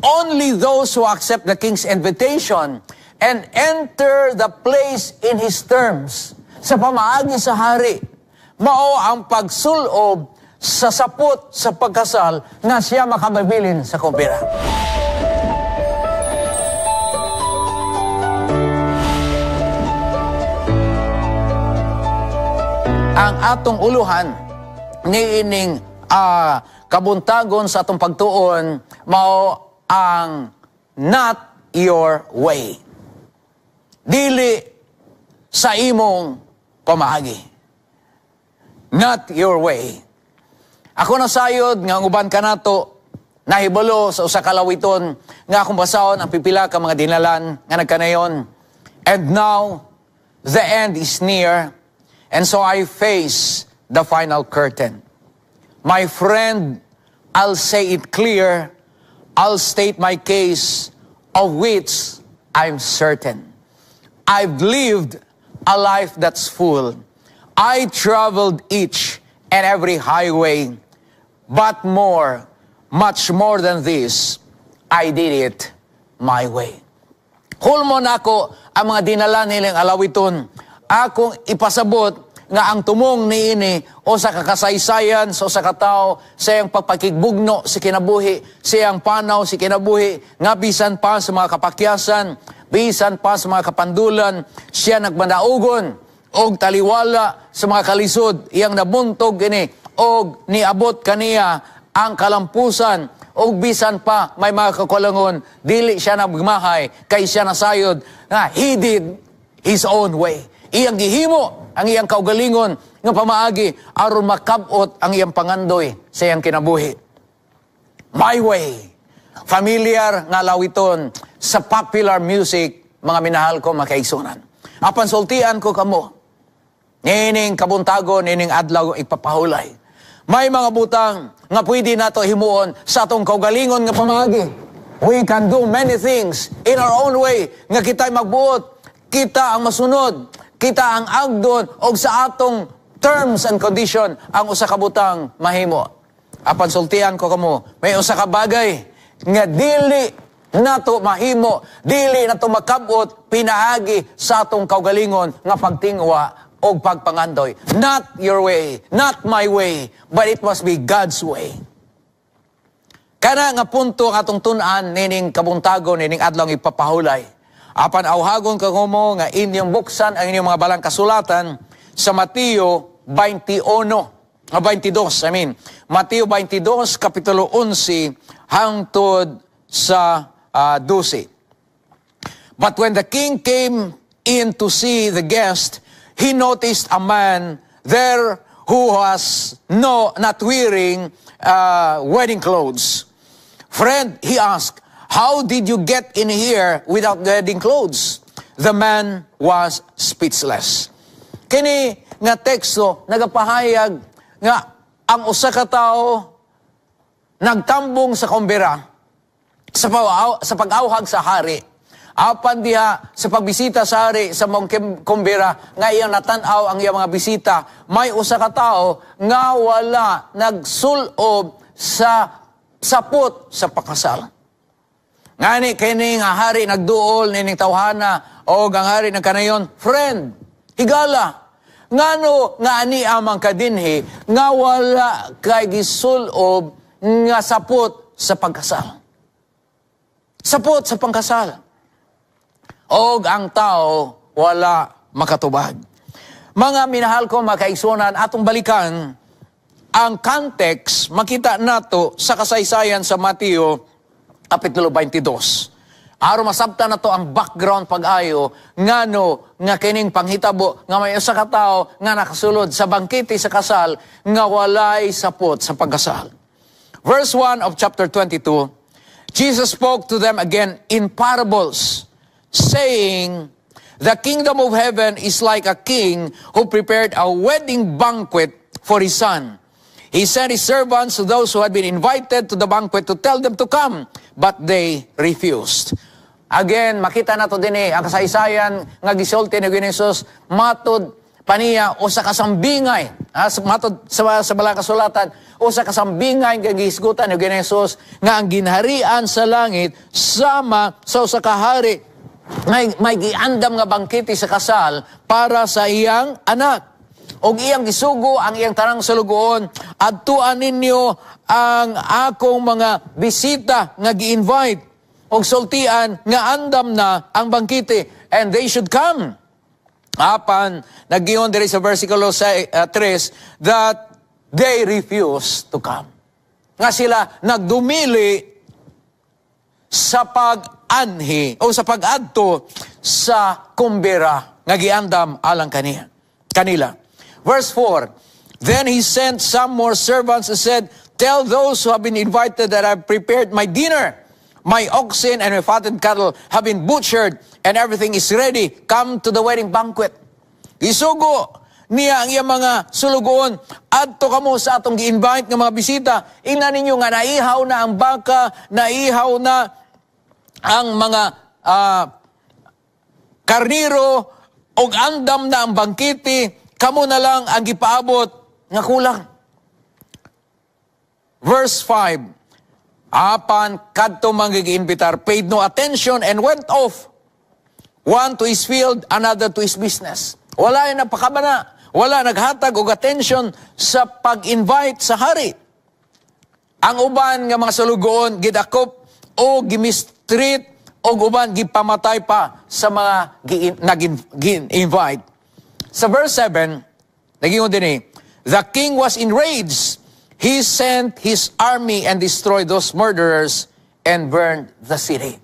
Only those who accept the king's invitation and enter the place in his terms, sa pamaagi sa hari, mao ang pagsulob sa sapot sa pagkasal nga siya makababilin sa kumpira. Ang atong uluhan niining kabuntagon sa atong pagtuon mao ang "Not your way." Dili sa imong pamaagi. Not your way. Ako nasayod nga ang uban kanato nahibalo sa usa ka lawiton nga akong basahon ang pipila ka mga dinalan nga nagkanayon. "And now the end is near, and so I face the final curtain. My friend, I'll say it clear, I'll state my case, of which I'm certain. I've lived a life that's full. I traveled each and every highway, but more, much more than this, I did it my way." Hulmo nako ang mga dinala nilang alawiton. Akong ipasabot nga ang tumong niini o sa kakasaysayan sa usa ka tawo sa iyang pagpakigbugno sa kinabuhi, sa iyang panaw sa kinabuhi, nga bisan pa sa mga kapakyasan, bisan pa sa mga kapandulan, siya nagmanaugon og taliwala sa mga kalisod, iyang nabuntog ini og niabot kaniya ang kalampusan, og bisan pa may mga kakulangon, dili siya nagmahay kay siya nasayod nga he did his own way. Iyang gihimo ang iyang kaugalingon nga pamaagi aron makabot ang iyang pangandoy sa iyang kinabuhi. My way. Familiar nga lawiton sa popular music, mga minahal ko makaigsunan. Apan sultian ko kamo, nining kabuntago, nining adlaw ipapahulay. May mga butang nga pwede nato himuon sa atong kaugalingon nga pamaagi. We can do many things in our own way nga kita'y magbuot, kita ang masunod, kita ang agdon og sa atong terms and condition ang usa ka butang mahimo. Apan sultian ko kamo, may usa ka bagay nga dili nato mahimo, dili nato makabot pinaagi sa atong kaugalingon nga pagtingwa og pagpangandoy. Not your way, not my way, but it must be God's way. Kana nga punto ang atong tun-an nining kabuntago, nining adlaw ipapahulay. Apan awhagon ka mo nga inyong buksan ang inyong mga balang kasulatan sa Mateo 21, 22, I mean, Mateo 22, Kapitulo 11, hangtod sa 12. "But when the king came in to see the guest, he noticed a man there who was not wearing wedding clothes. 'Friend,' he asked, 'how did you get in here without wedding clothes?' The man was speechless." Kini nga teksto nagapahayag nga ang usa ka tawo nagtambong sa kumbira sa pag-awhag sa hari. Apan diha sa pagbisita sa hari sa mong kumbira nga iyang natan-aw ang iyang mga bisita, may usa ka tawo nga wala nagsulob sa sapot sa pakasal. Ngani kini nga hari nagduol nining tawhana og ang hari nagkanayon, "Friend, higala, ngano nga ani amang kadinhi nga wala kay gisulob nga sapot sa pagkasal?" Sapot sa pangkasal. Og ang tao wala makatubag. Mga minahal ko makaigsunan, atong balikan ang context, makita nato sa kasaysayan sa Mateo Kapitulo 22. Aron masabtan nato ang background pag-ayo ngano nga kining panghitabo nga may usa ka tawo nga nakasulod sa bangkete sa kasal nga walay sapot sa pagkasal. Verse 1 of chapter 22, "Jesus spoke to them again in parables, saying, 'The kingdom of heaven is like a king who prepared a wedding banquet for his son. He sent his servants to those who had been invited to the banquet to tell them to come, but they refused.'" Again, makita nato dinhi ang kasaysayan nga gisulti ni Jesus matud Paniya usa ka sambingay, ha, matod sa Balaang Kasulatan, usa ka sambingay nga gihisgutan ni Jesus nga ang ginharian sa langit sama sa usa ka hari may giandam nga bangkete sa kasal para sa iyang anak. Og iyang gisugo ang iyang tanang sulugoon, "Adtuan ninyo ang akong mga bisita nga gi-invite og sultian nga andam na ang bangkete and they should come." Apan nagiingon diri sa versikulo 3 that they refuse to come. Nga sila nagdumili sa pag-anhi o sa pag-adto sa kumbira nga giandam alang kanila. Verse 4, "Then he sent some more servants and said, 'Tell those who have been invited that I've prepared my dinner. My oxen and my fattened cattle have been butchered and everything is ready. Come to the wedding banquet.'" Gisugo niya ang iyang mga sulugoon, "Adto kamo sa atong gi-invite nga mga bisita. Ingna ninyo nga naihaw na ang baka, naihaw na ang mga karniro, og andam na ang bangkete. Kamo na lang ang gipaabot nga kulang." Verse 5, "Apan kadto mga giimbitar paid no attention and went off, one to his field, another to his business." Wala yung nagpakabana. Wala naghatag og attention sa pag-invite sa hari. Ang uban nga mga sulugoon gidakop o gimistreat o uban gipamatay pa sa mga nag-invite. Sa verse 7, nagingon din eh, "The king was enraged. He sent his army and destroyed those murderers and burned the city."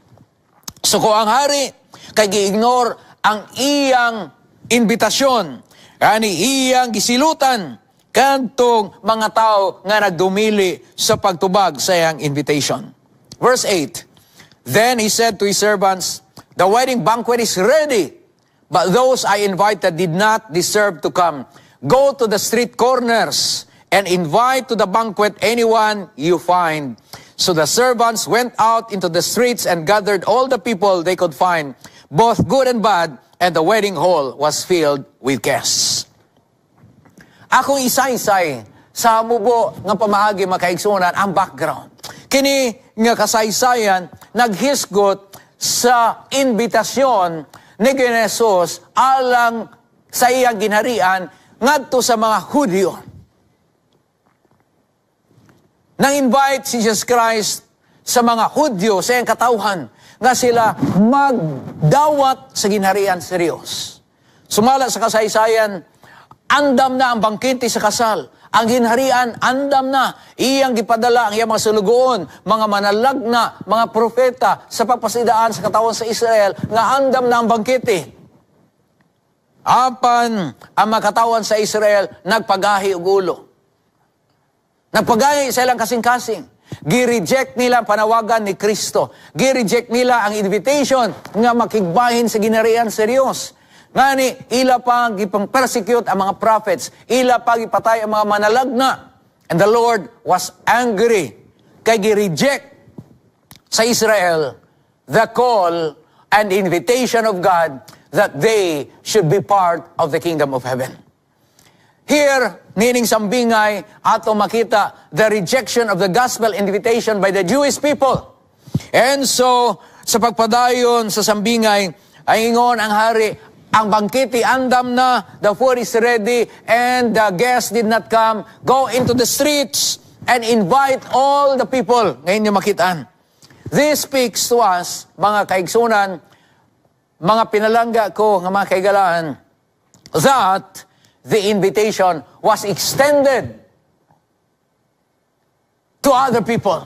So kung ang hari kay gi-ignore ang iyang imbitasyon, kani iyang gisilutan kadtong mga tao nga nagdumili sa pagtubag sa iyang invitation. Verse 8, "Then he said to his servants, 'The wedding banquet is ready, but those I invited did not deserve to come. Go to the street corners and invite to the banquet anyone you find.' So the servants went out into the streets and gathered all the people they could find, both good and bad, and the wedding hall was filled with guests." Akong isaysay sa mubo nga pamaagi, mga kaigsuonan, ang background. Kini nga kasaysayan naghisgot sa imbitasyon ni Jesus alang sa iyang ginharian ngadto sa mga Hudyo. Nang invite si Jesus Christ sa mga Hudyo, sa iyang katawhan, nga sila magdawat sa ginharian sa Dios. Sumala sa kasaysayan, andam na ang bangkete sa kasal. Ang ginharian, andam na. Iyang gipadala ang iyang mga sulugoon, mga manalagna, mga propeta sa pagpasidaan sa katawhan sa Israel nga andam na ang bangkete. Apan ang mga katawhan sa Israel nagpagahi og ulo. Nagpagahi sa ilang kasing-kasing. Gi-reject nila ang panawagan ni Kristo. Gi-reject nila ang invitation nga makigbahin sa ginharian sa Dios. Ngani, ila pa gipang persecute ang mga prophets, ila pa gipatay ang mga manalagna. And the Lord was angry kay gi-reject sa Israel the call and invitation of God that they should be part of the kingdom of heaven. Here, niining sambingay, ato makita the rejection of the gospel invitation by the Jewish people. And so, sa pagpadayon sa sambingay, ay ingon ang hari, "Ang bangkete andam na, the food is ready, and the guests did not come. Go into the streets and invite all the people nga inyo makitaan." This speaks to us, mga kaigsuonan, mga pinalangga ko nga mga kaigalaan, that the invitation was extended to other people.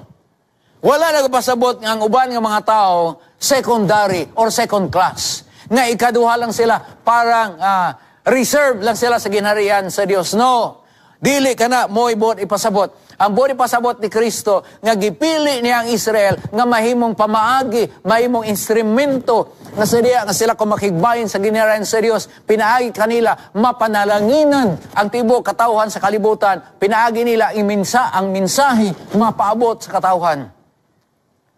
Wala nagpasabot nga ang uban nga mga tao secondary or second class. Nga ikaduha lang sila, parang reserve lang sila sa ginharian sa Dios. No. Dili kana mo'y buot ipasabot. Ang buot ipasabot ni Kristo nga gipili niya ang Israel nga mahimong pamaagi, mahimong instrumento nga sa diya nga sila kung makigbahin sa ginharian sa Dios, pinaagi kanila mapanalanginan ang tibuok katawhan sa kalibutan, pinaagi nila ang mensahe mapaabot sa katawhan.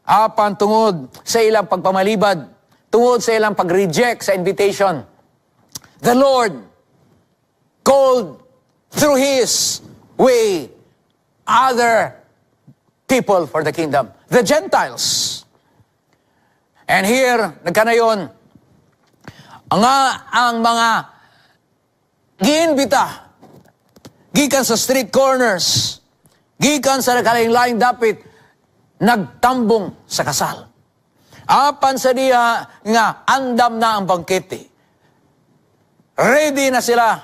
Apan tungod sa ilang pagpamalibad, tungod sa ilang pag-reject sa invitation, the Lord Called through His way other people for the kingdom, the Gentiles. And here, nagkanayon, ang mga giinbita, gikan sa street corners, gikan sa nakalain-laing dapit, nagtambong sa kasal. Apan sa diha nga andam na ang bangkete, ready na sila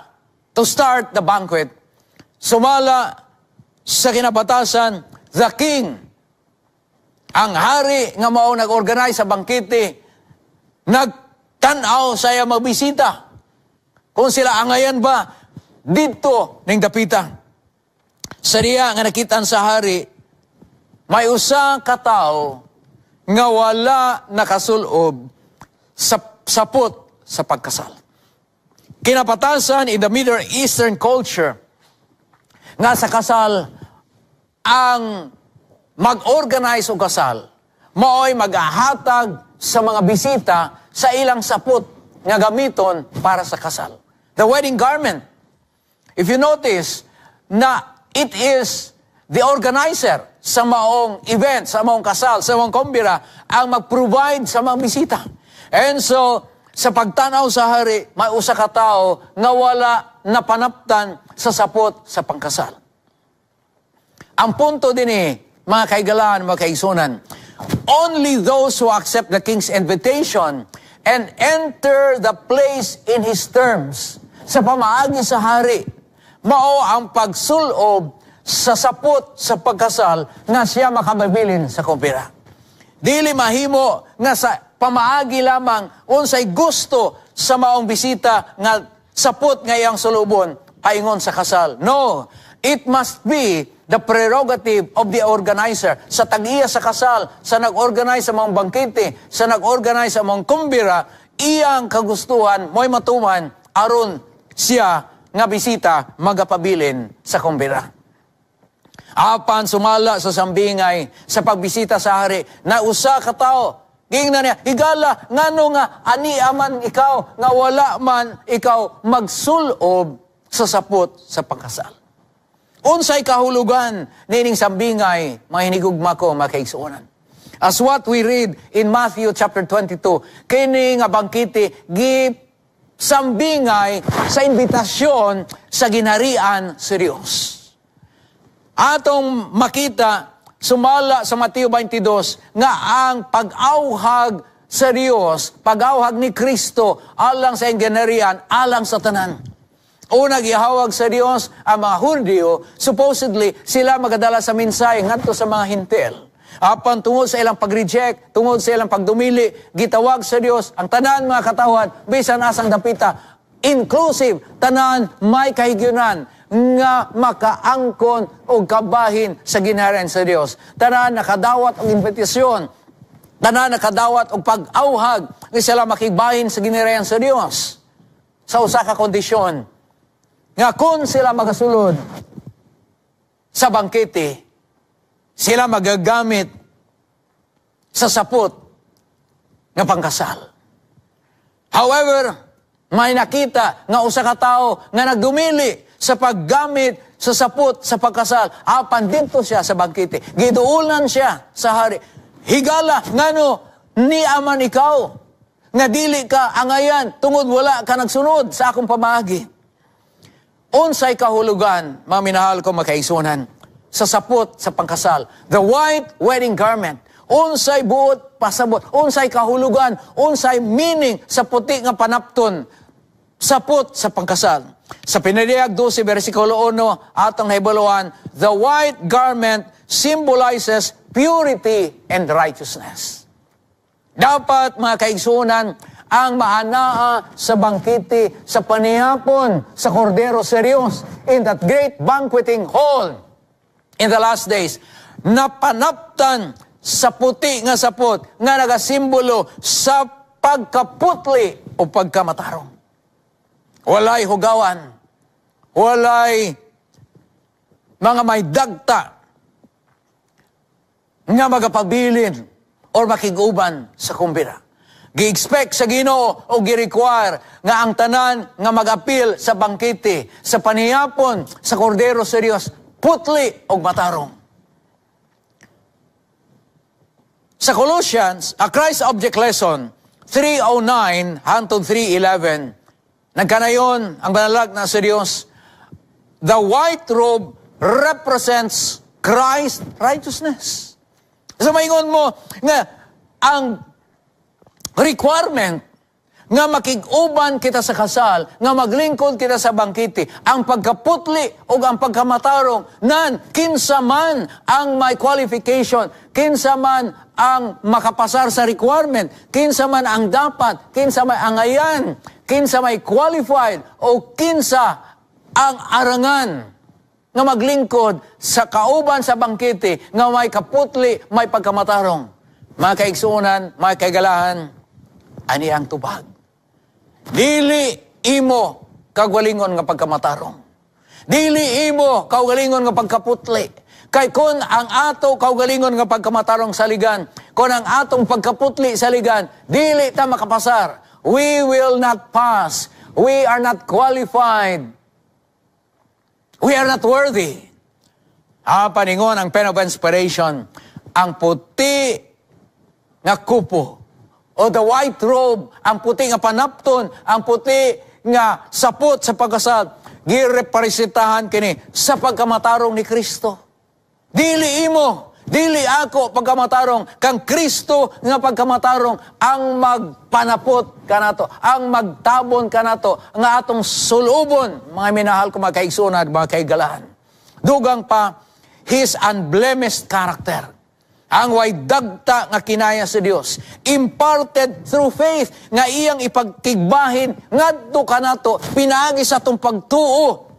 to start the banquet. Sumala sa kinabatasan, the king, ang hari nga mao nag-organize sa bangkete, nagtan-aw sa iya magbisita kung sila angayan ba didto ning dapita. Sa diha nga nakitaan sa hari, may usa ka tawo nga wala nakasulob sa sapot sa pagkasal. Kinapatasan in the Middle Eastern culture, nga sa kasal, ang mag-organize og kasal, maoy magahatag sa mga bisita sa ilang sapot nga gamiton para sa kasal. The wedding garment. If you notice na it is the organizer sa maong event, sa maong kasal, sa maong kumbira, ang mag-provide sa mga bisita. And so, sa pagtanaw sa hari, may usa ka tawo nga wala napanaptan sa sapot sa pangkasal. Ang punto dinhi, mga kaigalaan, mga kaigsunan, only those who accept the king's invitation and enter the place in his terms, sa pamaagi sa hari, mao ang pagsulob sa sapot sa pagkasal nga siya makababilin sa kumpira. Dili mahimo nga sa pamaagi lamang unsay gusto sa maong bisita nga sapot nga iyang sulubon paingon sa kasal. No, it must be the prerogative of the organizer. Sa tag-iya sa kasal, sa nag-organize sa mga bangkete, sa nag-organize sa mga kumbira, iyang kagustuhan mo'y matuman aron siya nga bisita magapabilin sa kumbira. Apan sumala sa sambingay sa pagbisita sa hari na usa ka tawo, giingnan niya, "Higala, ngano nga ani man ikaw nga wala man ikaw magsulob sa sapot sa pangkasal?" Unsay kahulugan nining sambingay, mga hinigugma ko, mga kaigsuonan? As what we read in Matthew chapter 22, kini nga bangkete gi sambingay sa imbitasyon sa ginharian sa Dios. Atong makita sumala sa Mateo 22 nga ang pag-awhag sa Dios, pag-awhag ni Kristo alang sa ginharian, alang sa tanan. Una, gihawag sa Dios ang mga Hudyo, supposedly sila magadala sa mensahe ngadto sa mga Hentil. Apan tungod sa ilang pag-reject, tungod sa ilang pagdumili, gitawag sa Dios ang tanan mga katawhan bisan asang dapita, inclusive tanan may kahigyunan nga makaangkon og kabahin sa ginharian sa Dios. Tanan nakadawat og imbitasyon. Tanan nakadawat og pag-awhag nga sila makigbahin sa ginharian sa Dios. Sa usa ka kondisyon nga kung sila magasulod sa bangkete, sila magagamit sa sapot nga pangkasal. However, may nakita nga usa ka tawo nga nagdumili sa paggamit sa sapot sa pagkasal. Apan didto siya sa bangkete. Giduulan siya sa hari. "Higala, ngano nia man ikaw nga dili ka angayan tungod wala ka nagsunod sa akong pamaagi?" Unsay kahulugan, mga minahal ko makaigsunan, sa sapot sa pangkasal? The white wedding garment. Unsay buot pasabot, unsay kahulugan, unsay meaning sa puti nga panapton, sapot sa pangkasal? Sa Pinadayag 12, versikulo 1, atong nahibaluan, the white garment symbolizes purity and righteousness. Dapat, mga kaigsunan, ang maanaa sa bangkete sa panihapon sa Kordero sa Diyos in that great banqueting hall in the last days, napanaptan sa puti nga sapot nga nagasimbolo sa pagkaputli o pagkamatarong. Walay hugawan, walay mga may dagta nga magapabilin or makiguban sa kumbira. Gi-expect sa Ginoo o gi-require nga ang tanan nga mag-apil sa bangkete, sa panihapon sa Kordero sa Dios, putli og matarong. Sa Colossians, a Christ Object Lesson 3:09 hangtod 3:11, nagkanayon ang banalagna sa Dios, the white robe represents Christ's righteousness. So maingon mo nga ang requirement nga makig-uban kita sa kasal, nga maglingkod kita sa bangkete, ang pagkaputli o ang pagkamatarong, nan kinsa man ang may qualification, kinsa man ang makapasar sa requirement, kinsa man ang dapat, kinsa may angayan, kinsa may qualified, o kinsa ang arangan nga maglingkod sa kauban sa bangkete, nga may kaputli, may pagkamatarong. Mga kaigsuonan, mga kaigalahan, ani ang tubag. Dili imo kagalingon nga pagkamatarong. Dili imo kaugalingon nga pagkaputli. Kay kung ang ato kaugalingon nga pagkamatarong saligan, kung ang atong pagkaputli saligan, dili ta makapasar. We will not pass. We are not qualified. We are not worthy. Paningon ang Pen of Inspiration, ang puti nga kupo o the white robe, ang puti nga panapton, ang puti nga sapot sa pagkasal, girepresentahan kini sa pagkamatarong ni Kristo. Dili imo, dili ako pagkamatarong, kang Kristo nga pagkamatarong ang magpanapot kanato, ang magtabon kanato, nga atong sulubon, mga minahal ko, mga kaigsuonan, mga kaigalahan. Dugang pa, His unblemished character, ang way dagta nga kinaya sa Dios, imparted through faith, nga iyang ipagkigbahin ngadto kanato pinaagi sa atong pagtuo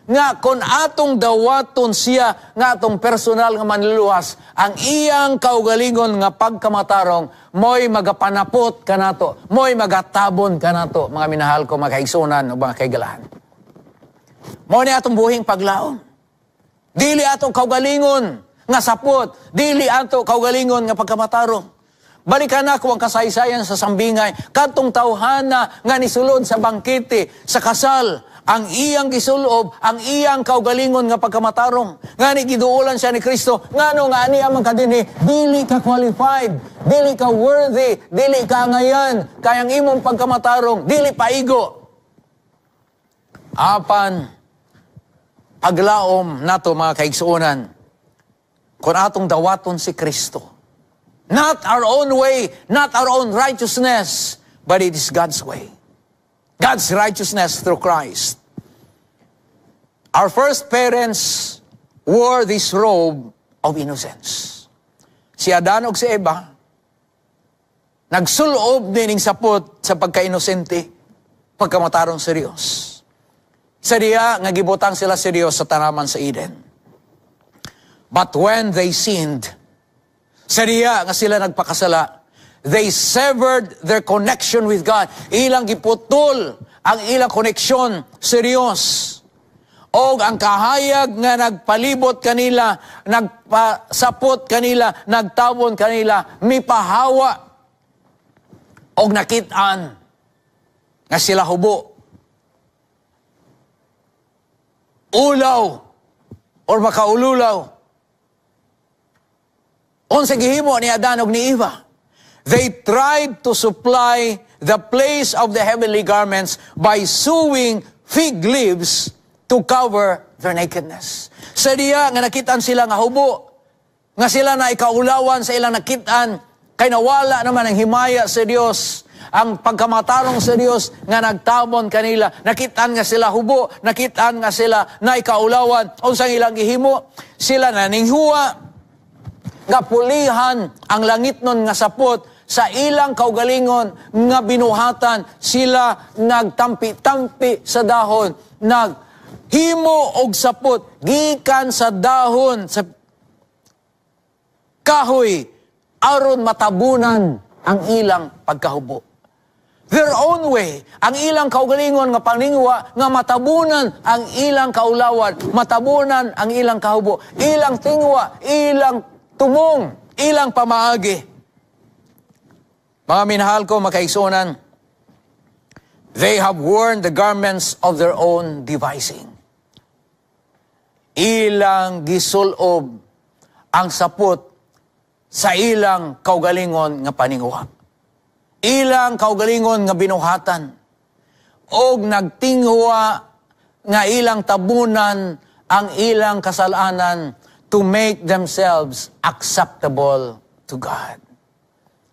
nga kon atong dawaton siya nga atong personal nga manluluwas, ang iyang kaugalingon nga pagkamatarong mo'y magapanapot kanato, mo'y magatabon kanato, mga minahal ko, mga kaigsuonan o mga kaigalahan. Mao ni atong buhing paglaom. Dili atong kaugalingon nga sapot, dili ato kaugalingon nga pagkamatarong. Balikan nako ang kasaysayan sa sambingay, kadtong tawhana nga nisulod sa bangkete, sa kasal, ang iyang gisulob, ang iyang kaugalingon nga pagkamatarong. Ngani giduolan siya ni Kristo, ngano nga ania man ka dinhi, dili ka qualified, dili ka worthy, dili ka angayan, kay ang imong pagkamatarong, dili paigo. Apan, paglaom nato, mga kaigsuonan, kung atong dawaton si Kristo. Not our own way, not our own righteousness, but it is God's way. God's righteousness through Christ. Our first parents wore this robe of innocence. Si Adan ug si Eva, nagsulob nining sapot sa pagka-inosente, pagkamatarong sa Dios, sa diya nga gibutang sila sa Dios sa tanaman sa Eden. But when they sinned, sa diya nga sila nagpakasala, they severed their connection with God. Ilang giputol ang ilang koneksyon sa Dios. Og ang kahayag nga nagpalibot kanila, nagpasapot kanila, nagtabon kanila, mipahawa og nakit-an nga sila hubo, ulaw, or makaululaw. Unsa gihimo ni Adan ug ni Eva? They tried to supply the place of the heavenly garments by sewing fig leaves to cover their nakedness. Sa diya nga nakitaan sila nga hubo, nga sila na ikaulawan sa ilang nakitaan, kay nawala naman ang himaya sa Dios, ang pagkamatarong sa Dios nga nagtabon kanila. Nakitaan nga sila hubo, nakitaan nga sila na ikaulawan. Unsang ilang gihimo? Sila naninghuwa nga pulihan ang langit nun nga sapot sa ilang kaugalingon nga binuhatan. Sila nagtampi-tampi sa dahon, naghimo og sapot gikan sa dahon sa kahoy aron matabunan ang ilang pagkahubo. Their own way, ang ilang kaugalingon nga paningwa nga matabunan ang ilang kaulawan, matabunan ang ilang kahubo, ilang tingwa, ilang tumong, ilang pamaagi. Mga minahal ko, mga kaigsuonan, they have worn the garments of their own devising. Ilang gisulob ang sapot sa ilang kaugalingon nga paninguha. Ilang kaugalingon nga binuhatan. Og nagtingwa nga ilang tabunan ang ilang kasalanan to make themselves acceptable to God.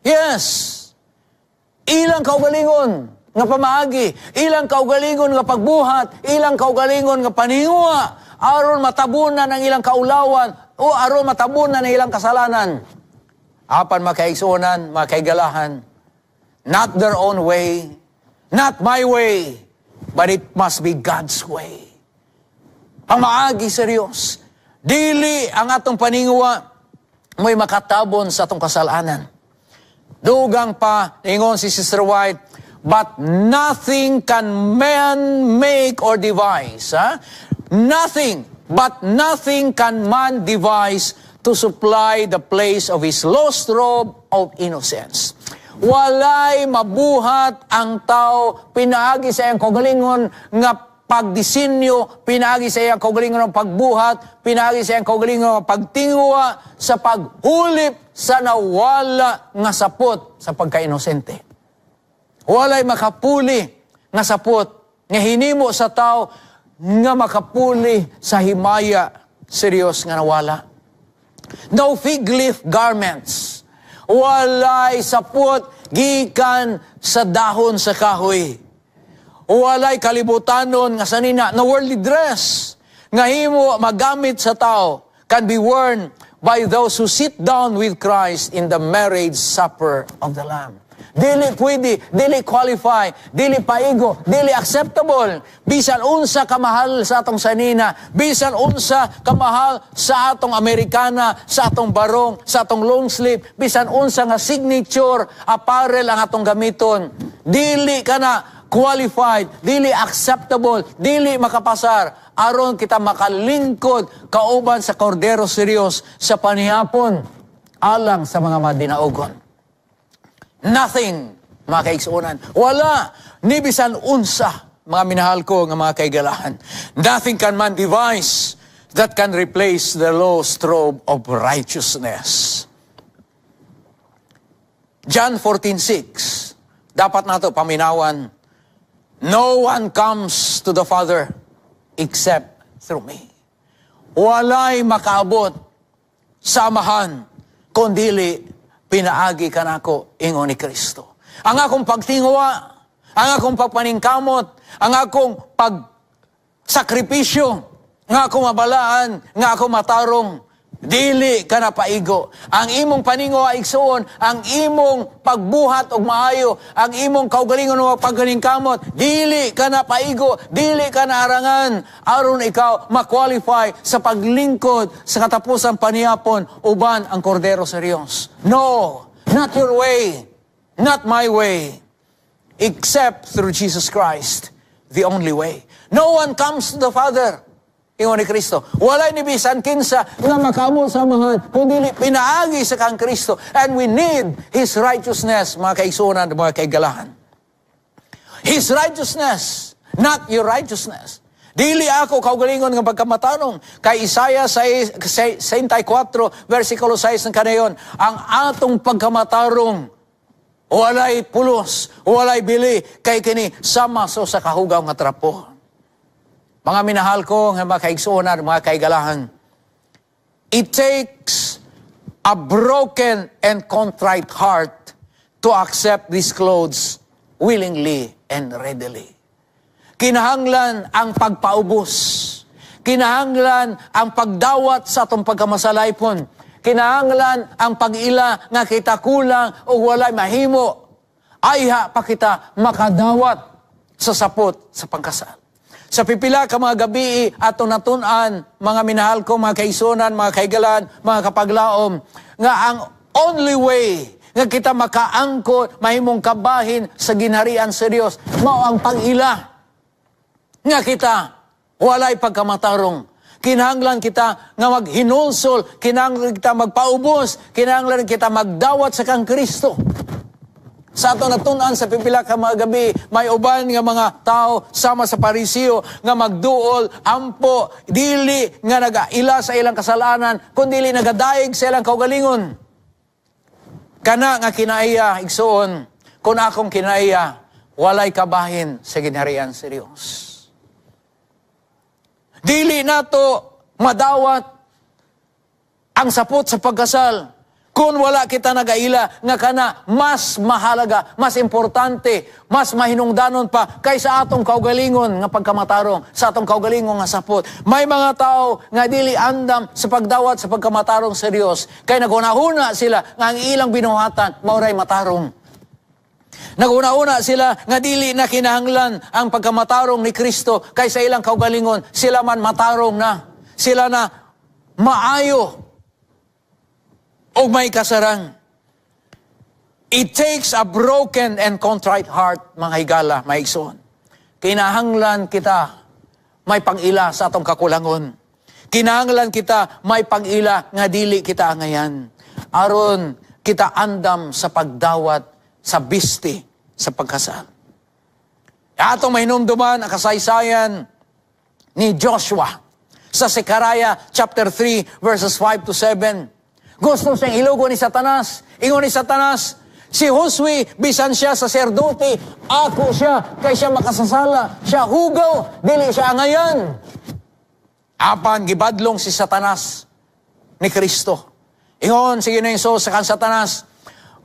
Yes! Ilang kaugalingon nga pamaagi, ilang kaugalingon nga pagbuhat, ilang kaugalingon nga paninguha, aron matabunan ang ilang kaulawan o aron matabunan ang ilang kasalanan. Apan, mga kaigsuonan, mga kaigalahan, not their own way, not my way, but it must be God's way. Pamaagi sa Diyos. Dili ang atong paninguha mo'y makatabon sa atong kasalanan. Dugang pa, ingon si Sister White, "But nothing can man make or devise." Ha? Nothing, but nothing can man devise to supply the place of his lost robe of innocence. Walay mabuhat ang tao pinaagi sa iyang kaugalingon nga pagdisenyo, pinaagi sa iyang kaugalingon ng pagbuhat, pinaagi sa iyang kaugalingon nga pagtingwa sa paghulip sa nawala nga sapot sa pagkainosente. Walay makapuli nga sapot nga hinimo sa tao nga makapuli sa himaya sa Diyos nga nawala. No fig leaf garments. Walay sapot gikan sa dahon sa kahoy. Walay kalibutanon nga sanina na worldly dress nga himo magamit sa tao can be worn by those who sit down with Christ in the marriage supper of the Lamb. Dili pwede, dili qualify, dili paigo, dili acceptable. Bisan unsa kamahal sa atong sanina, bisan unsa kamahal sa atong Amerikana, sa atong barong, sa atong long sleeve, bisan unsa nga signature apparel ang atong gamiton. Dili ka na qualified, dili acceptable, dili makapasar aron kita makalingkod kauban sa Kordero sa Dios sa panihapon alang sa mga madinaugon. Nothing, mga kaigsuonan. Wala, ni bisan unsa, mga minahal ko nga mga kaigalahan. Nothing can man devise that can replace the lost robe of righteousness. John 14:6. Dapat nato paminawan, "No one comes to the Father except through me." Walay makaabot sa Amahan kundili pinaagi kanako, ingon ni Kristo. Ang akong pagtingwa, ang akong pagpaningkamot, ang akong pagsakripisyo, nga akong mabalaan, nga akong matarong, dili ka na paigo. Ang imong paninguha, igsuon, ang imong pagbuhat og maayo, ang imong kaugalingon og pagpaningkamot, dili ka na paigo, dili ka na arangan aron ikaw ma-qualify sa paglingkod sa katapusan panihapon uban ang Kordero sa Dios. No, not your way, not my way, except through Jesus Christ, the only way. No one comes to the Father, ingon ni Kristo. Walay ni bisan kinsa nga makaabot sa Amahan kundi pinaagi sa kang Kristo. And we need His righteousness, mga kaigsuonan, mga kaigalahan. His righteousness, not your righteousness. Dili ako kaugalingon nga pagkamatarong. Kay Isaiah 64, versikulo 6 ng kanayon, ang atong pagkamatarong walay pulos, walay bili, kay kini sama so sa kahugaw nga trapo. Mga minahal ko, nga mga kaigsuonan, mga kaigalahan, it takes a broken and contrite heart to accept these clothes willingly and readily. Kinahanglan ang pagpaubos. Kinahanglan ang pagdawat sa atong pagkamasalaypon. Kinahanglan ang pag-ila nga kita kulang o walay mahimo. Ayha pa kita makadawat sa sapot sa pangkasal. Sa pipila ka mga gabi atong natun-an, mga minahal ko, mga kaigsuonan, mga kaigalan, mga kapaglaom, nga ang only way nga kita makaangkon, mahimong kabahin sa ginharian sa Dios, mao ang pag-ila nga kita walay pagkamatarong. Kinahanglan kita nga maghinulsol, kinahanglan kita magpaubos, kinahanglan kita magdawat sa kang Kristo. Sa ato natun-an sa pipila ka mga gabi, may uban nga mga tao sama sa Pariseo nga magduol, ampo, dili nga nagaila sa ilang kasalanan, kundi nagadayeg sa ilang kaugalingon. Kana nga kinaiya, igsuon, kung akong kinaiya, walay kabahin sa ginharian sa Dios. Dili nato madawat ang sapot sa pagkasal kung wala kita nagaila nga kana mas mahalaga, mas importante, mas mahinungdanon pa kaysa atong kaugalingon nga pagkamatarong, sa atong kaugalingon nga sapot. May mga tao nga dili andam sa pagdawat sa pagkamatarong sa Dios kay naghuna-huna sila nga ang ilang binuhatan mao ray matarong. Naghuna-huna sila nga dili na kinahanglan ang pagkamatarong ni Kristo kaysa ilang kaugalingon, sila man matarong na. Sila na maayo o may kasarang. It takes a broken and contrite heart, mga higala, mga igsoon. Kinahanglan kita may pang-ila sa atong kakulangon. Kinahanglan kita may pang-ila nga dili kita angayan. Aron kita andam sa pagdawat sa bisti sa pagkasal. Atong mahinumduman ang kasaysayan ni Joshua sa Zechariah chapter 3 verses 5 to 7. Gusto siyang ilugo ni Satanas. Ingon ni Satanas, si Josue, bisan siya saserdote, ako siya, kay siya makasasala. Siya hugaw, dili siya angayan. Apan gibadlong si Satanas ni Kristo. Ingon, sige na yung sa kan Satanas,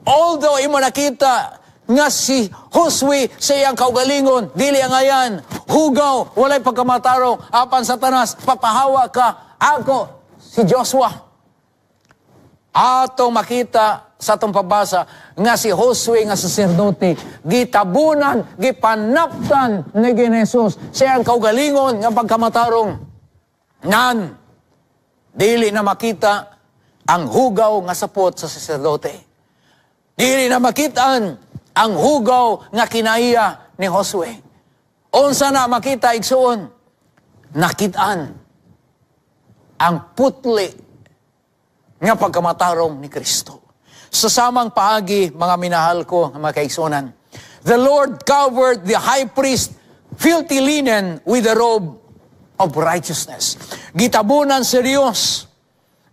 although imo nakita nga si Josue sa iyang kaugalingon, dili angayan, hugaw, walay pagkamatarong, apan Satanas, papahawa ka, ako, si Joshua. Atong makita sa atong pabasa nga si Josue nga saserdote gitabunan, gipanaptan ni Jesus sa iyang kaugalingon nga pagkamatarong. Nan dili na makita ang hugaw nga sapot sa saserdote. Dili na makitaan ang hugaw nga kinaiya ni Josue. Unsa na makita, igsuon? Nakitaan ang putli nga pagkamatarong ni Kristo. Sa samang paagi, mga minahal ko, mga kaigsunan, the Lord covered the high priest filthy linen with a robe of righteousness. Gitabunan sa Dios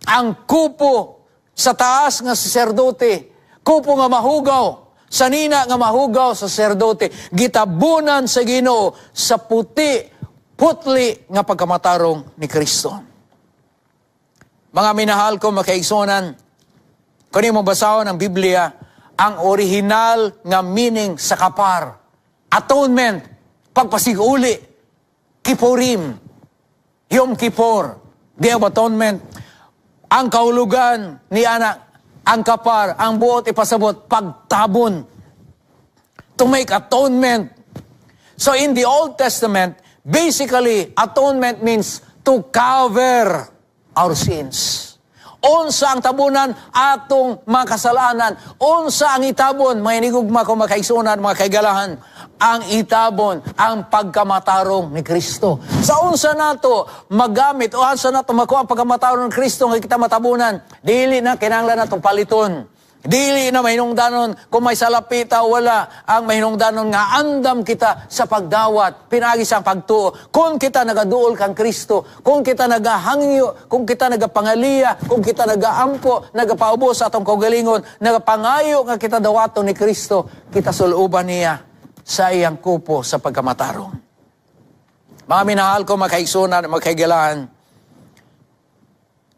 ang kupo sa taas nga saserdote, kupo nga mahugaw, sanina nga mahugaw sa saserdote, gitabunan sa Ginoo sa puti, putli nga pagkamatarong ni Kristo. Mga minahal ko, makaigsunan, kung imo basahon ang Biblia, ang original nga meaning sa kapar, atonement, pagpasiguli, Kippurim, Yom Kippur, Day of Atonement, ang kahulugan ni anak, ang kapar, ang buot ipasabot, pagtabon, to make atonement. So in the Old Testament, basically, atonement means to cover our sins. Unsa ang tabunan? Atong mga kasalanan. Unsa ang itabon? Mga inigugma ko, mga kaigsunan, mga kaigalahan. Ang itabon, ang pagkamatarong ni Kristo. Sa unsa nato magamit o unsa nato makuha ang pagkamatarong ni Kristo nga kita matabunan, dili na kinahanglan natong paliton. Dili na mahinungdanon kung may salapita o wala. Ang mahinungdanon nga andam kita sa pagdawat, pinagi sa pagtuo. Kung kita nagaduol kang Kristo, kung kita nagahangyo, kung kita nagapangaliya, kung kita nagaampo, nagapaubos sa atong kaugalingon, nagapangayo nga kita dawaton ni Kristo, kita suluban niya sa iyang kupo sa pagkamatarong. Mga minahal ko, mga kaigsunan, mga kaigalahan,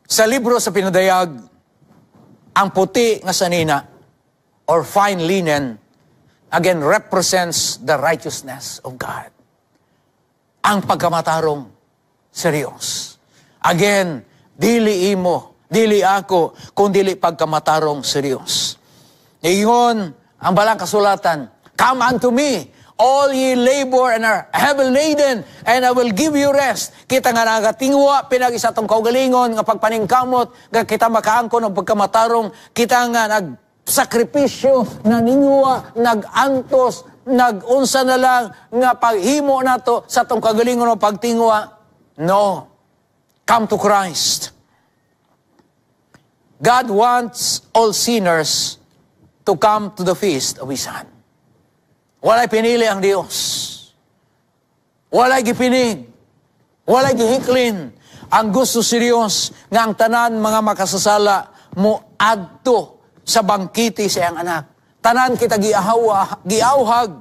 sa libro sa Pinadayag, ang puti nga sanina or fine linen again represents the righteousness of God. Ang pagkamatarong sa Diyos. Again, dili imo, dili ako, kung dili pagkamatarong sa Diyos. Ingon ang balang kasulatan, "Come unto me, all ye labor and are heavy laden, and I will give you rest." Kita nga nagatingwa, pinag isa tong kaugalingon, nga pagpaningkamot, nga kita makaangkon og pagkamatarong, kita nga nagsakripisyo, naningwa, nagantos, nagunsa na lang, nga paghimo nato sa atong kaugalingon o pagtingwa. No. Come to Christ. God wants all sinners to come to the feast of His Son. Walay pinili ang Dios. Walay gipinig. Walay gihiklin. Ang gusto si Dios nga ang tanan mga makasasala mo adto sa bangkete sa iyang anak. Tanan kita giahawa, giawhag.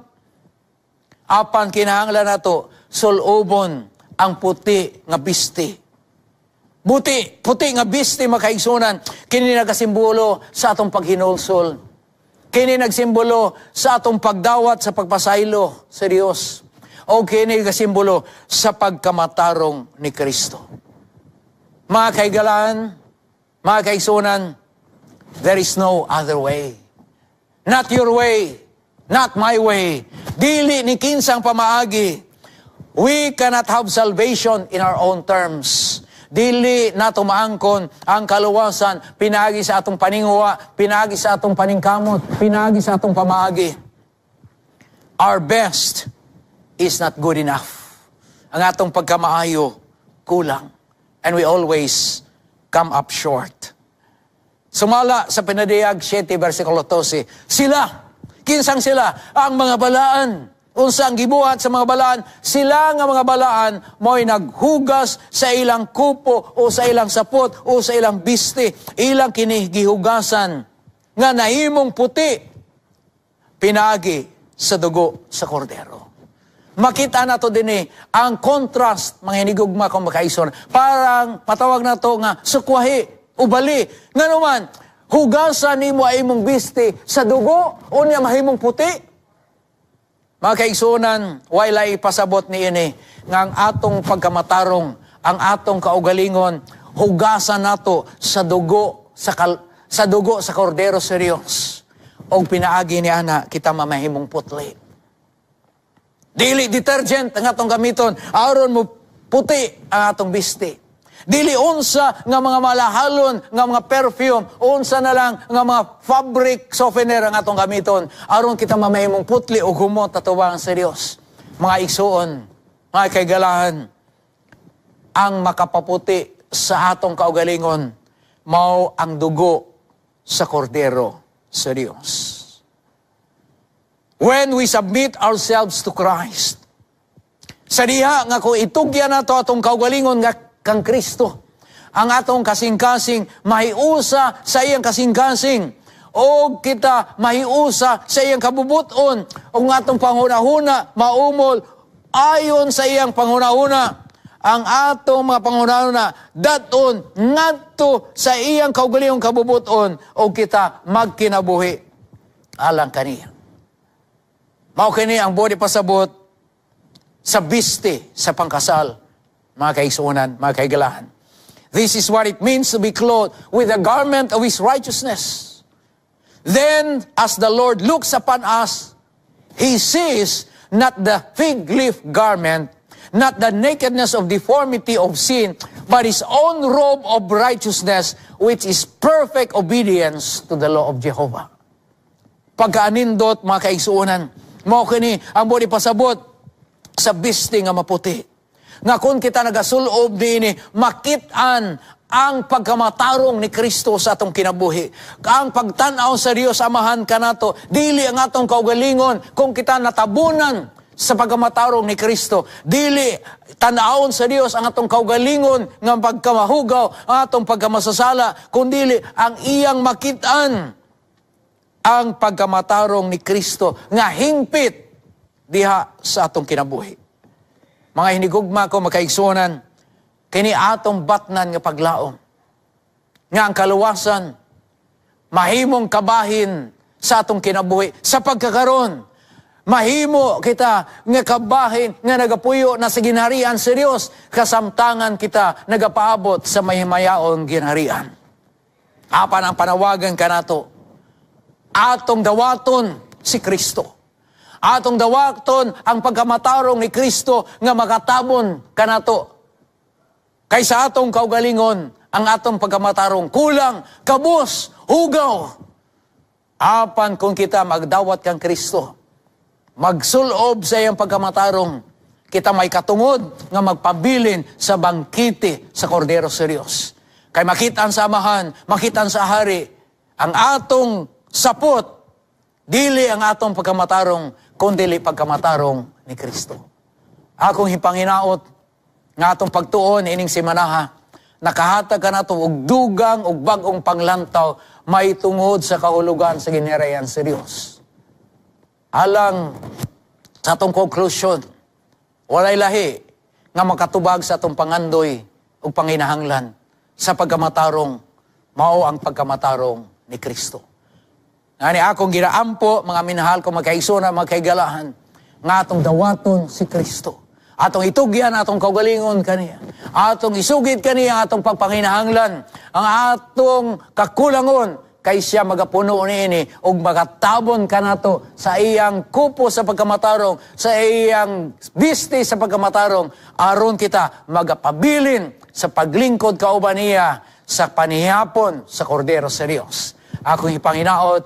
Apan kinahanglan nato sulobon ang puti nga bisti. Puti nga bisti, mga kaigsunan, kini nagasimbolo sa atong paghinulsol. Kini nagsimbolo sa atong pagdawat sa pagpasaylo sa Dios. O kini nagasimbolo sa pagkamatarong ni Kristo. Mga kaigalan, mga kaigsunan, there is no other way. Not your way, not my way. Dili ni kinsang pamaagi. We cannot have salvation in our own terms. Dili nato maangkon ang kaluwasan pinaagi sa atong paninguha, pinaagi sa atong paningkamot, pinaagi sa atong pamaagi. Our best is not good enough. Ang atong pagkamaayo, kulang. And we always come up short. Sumala sa Pinadiyag 7, versikulo 12, sila, kinsang sila? Ang mga balaan. Unsa ang gibuhat sa mga balaan? Sila nga mga balaan mo'y naghugas sa ilang kupo o sa ilang sapot o sa ilang bisti. Ilang kini gihugasan nga nahimong puti pinaagi sa dugo sa kordero. Makita nato dinhi ang contrast, mga hinigugma kong makaison. Parang patawag nato nga sukwahi, ubali. Nga naman, hugasan nimo ay imong bisti sa dugo, unya mahimong puti. Mga kaigsunan, walay pasabot ni ini nga ang atong pagkamatarong, ang atong kaugalingon, hugasan nato sa dugo sa kordero sa Dios. Og pinaagi ni ana kita mamahimong putli. Dili detergent ang atong gamiton aron mo puti ang atong bisti. Dili unsa nga mga malahalon nga mga perfume, unsa na lang nga mga fabric softener ang atong gamiton aron kita mamahimong putli o humot atubangan sa Dios. Mga igsuon, mga kaigalahan, ang makapaputi sa atong kaugalingon mao ang dugo sa kordero sa Dios. When we submit ourselves to Christ, sa diha nga kung itugyan nato atong kaugalingon nga kang Kristo, ang atong kasing-kasing mahiusa sa iyang kasing-kasing, o kita mahiusa sa iyang kabubuton, o ang atong panghunahuna maumol ayon sa iyang panghunahuna, ang atong mga panghunahuna daton ngadto sa iyang kaugalingong kabubuton, o kita magkinabuhi alang kaniya. Mao kini ang buot ipasabot sa biste sa pangkasal, mga kaigsuonan, mga kaigalahan. This is what it means to be clothed with the garment of His righteousness. Then, as the Lord looks upon us, He sees not the fig leaf garment, not the nakedness of deformity of sin, but His own robe of righteousness, which is perfect obedience to the law of Jehovah. Pagkaanindot, mga kaigsuonan, mao kini ang buot ipasabot sa biste nga maputi. Nga kung kita nagasulob niini, makit-an ang pagkamatarong ni Kristo sa atong kinabuhi. Ang pagtan-aw sa Dios Amahan kanato, dili ang atong kaugalingon kung kita natabunan sa pagkamatarong ni Kristo. Dili tan-awon sa Dios ang atong kaugalingon nga pagkamahugaw, ang atong pagkamasasala, kundili ang iyang makit-an ang pagkamatarong ni Kristo nga hingpit diha sa atong kinabuhi. Mga hinigugma ko, makaigsuonan, kini atong batnan nga paglaom nga ang kaluwasan mahimong kabahin sa atong kinabuhi sa pagkakaron. Mahimo kita nga kabahin nga nagapuyo na sa ginharian sa Dios kasamtangan kita nagapaabot sa mahimayaong ginharian. Apan ang panawagan kanato, atong dawaton si Kristo. Atong dawaton ang pagkamatarong ni Kristo nga makatabon kanato. Kay sa atong kaugalingon, ang atong pagkamatarong kulang, kabus, hugaw. Apan kung kita magdawat kang Kristo, magsulob sa iyang pagkamatarong, kita may katungod nga magpabilin sa bangkete sa Kordero sa Dios. Kay makita sa Amahan, makita sa Hari, ang atong sapot. Dili ang atong pagkamatarong, kundili pagkamatarong ni Kristo. Akong hipanginaot nga atong pagtuon ining simanaha, nakahatag kanato og dugang og bag-ong panglantaw may tungod sa kahulugan sa ginharian sa Dios. Alang sa atong conclusion, walay lahi nga makatubag sa atong pangandoy ug panginahanglan sa pagkamatarong, mao ang pagkamatarong ni Kristo. Ngani akong ginaampo, mga minahal ko, magkaigsoon, magkaigalahan, nga atong dawaton si Kristo. Atong itugyan atong kaugalingon kaniya. Atong isugid kaniya atong pagpanginahanglan, ang atong kakulangon, kay siya magapuno niini ug magatabon kanato sa iyang kupo sa pagkamatarong, sa iyang bisti sa pagkamatarong, aron kita magapabilin sa paglingkod kauban niya sa panihapon sa Kordero sa Dios. Akong ipanginaot,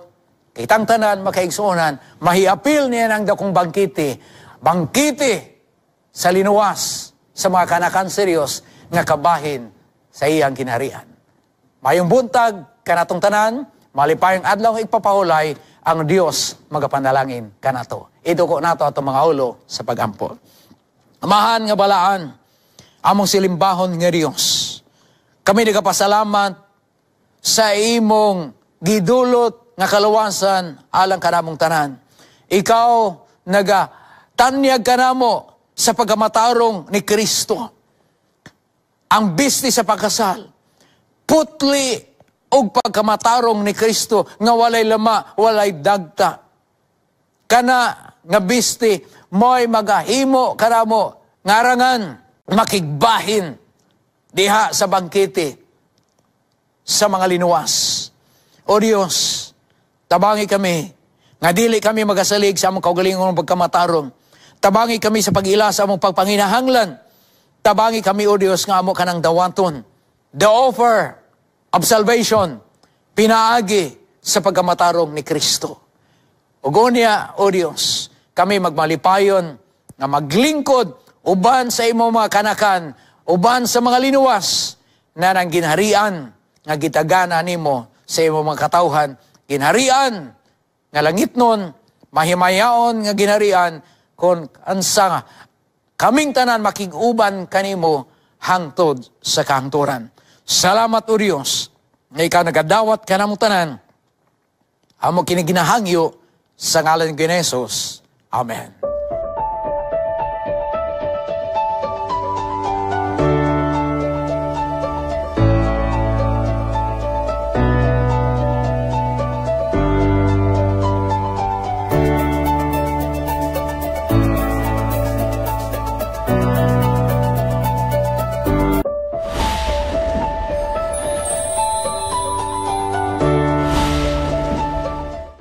kitang tanan makaigsuonan, mahiapil niya ang dakong bangkete, bangkete sa linuwas sa mga kanakan sa Dios nga kabahin sa iyang kinaharian. Mayong buntag kanatong tanan, malipayong adlaw igpapahulay, ang Dios magapanalangin kanato. Iduko nato atong mga ulo sa pagampo. Amahan nga balaan, among silimbahon nga Dios. Kami nagapasalamat sa imong gidulot nga kaluwasan alang kanamong tanan. Ikaw naga tanyag kanamo sa pagkamatarong ni Kristo. Ang bisti sa pagkasal, putli og pagkamatarong ni Kristo nga walay lama, walay dagta. Kana nga bisti mo'y magahimo kanamo ngarangan makigbahin diha sa bangkete sa mga linuwas. O Dios, tabangi kami nga dili kami magasalig sa among kaugalingong pagkamatarong. Tabangi kami sa pag-ila sa among pagpanginahanglan. Tabangi kami, O Dios, nga amo kanang dawaton. The offer of salvation, pinaagi sa pagkamatarong ni Kristo. Ug unya, O Dios, kami magmalipayon nga maglingkod uban sa imong mga kanakan, uban sa mga linuwas na nang ginharian nga gitagana nimo sa imong mga katawhan, ginharian nga langitnon, mahimayaon nga ginharian, kon ansa nga kaming tanan makig-uban kanimo hangtod sa kahangturan. Salamat, O Dios, nga ikaw nagadawat kanamong tanan. Amo kini ginahangyo sa ngalan ni Jesus. Amen.